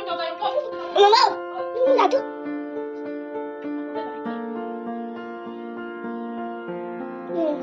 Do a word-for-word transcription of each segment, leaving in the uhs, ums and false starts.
Mama, ini satu. Hmm.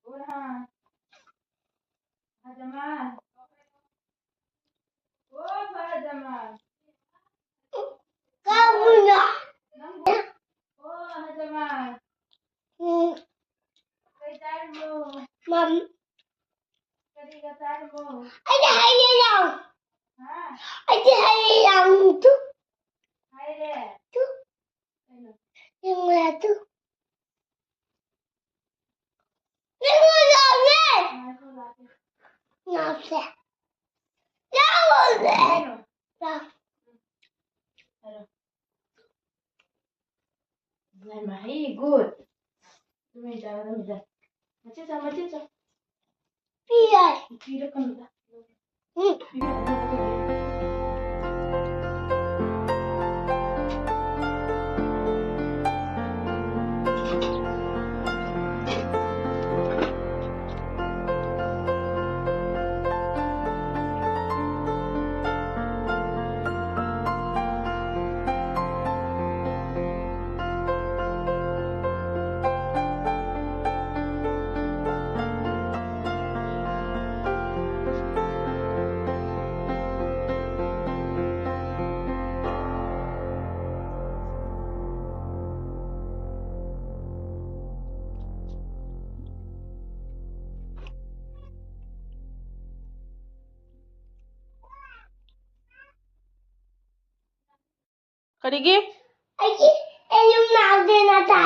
Burhan. Hajamal. Oh, Hajamal. Kamu na. Nang-, oh, Hajamal. Hmm. Kay Darmo. Mam. Kadi ka Darmo. Ada hari yang. Ha? Ada hari yang tu. Hai re. Tu. Ano? Yung mga tu. Yung mga tu. Ano? Nasa. Ano? Ano? Yan, mahigot. Tumay, tara, tumay, tara. Machicha, machicha. Piyay. Pira ka na. Hmm. ꯀꯔꯤꯒꯤ? ꯑꯩꯒꯤ ꯑꯩ ꯌꯨꯝ ꯂꯥꯛꯇꯦꯅ ꯇꯥꯏ꯫